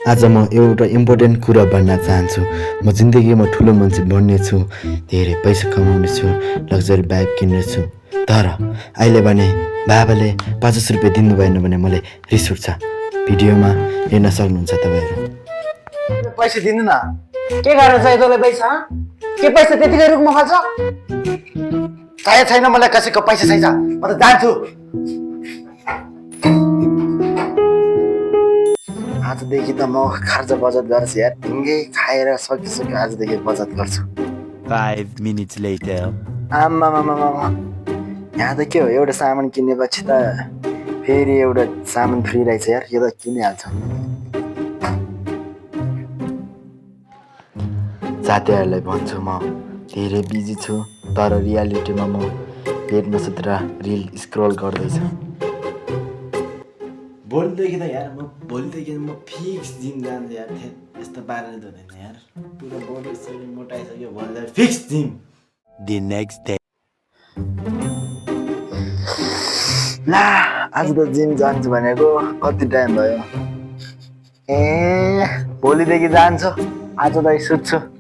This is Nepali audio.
आज म एउटा इम्पोर्टेन्ट कुरा भन्न चाहन्छु। म जिन्दगीमा ठुलो मान्छे बन्नेछु, धेरै पैसा कमाउनेछु, लग्जरी बाइक किन्नेछु। तर अहिले भने बाबाले 50 रुपियाँ दिनु भएन भने मलाई रिस उठ्छ। भिडियोमा हेर्न सक्नुहुन्छ तपाईँहरू। पैसा दिनु न। के गर्न चाहियो तँलाई पैसा? के पैसा त्यतिकै रुखमा फल्छ? चाहियो छैन मलाई कसैको पैसा चाहिन्छ। म त जान्छु। आजदेखि त म खर्च बचत गर्छु यार। ढुङ्गे खाएर सकिसक्यो। आजदेखि बचत गर्छु। 5 minutes later. आम्मामामामा यहाँ त के हो, एउटा सामान किनेपछि त फेरि एउटा सामान फ्री रहेछ यार। यो त किनिहाल्छ। साथीहरूलाई भन्छु म धेरै बिजी छु, तर रियालिटीमा म पेट नसुतेर रिल स्क्रोल गर्दैछु। भोलिदेखि त यार भोलिदेखि म फिक्स जिम जान्छु यार। यस्तो पाराले त हुँदैन यार। पुरा बडी शरीर मोटाइसक्यो, भोलि fix gym. The next day. ला आज त जिम जान्छु भनेको कति टाइम भयो? ए भोलिदेखि जान्छु। आज त सुत्छु।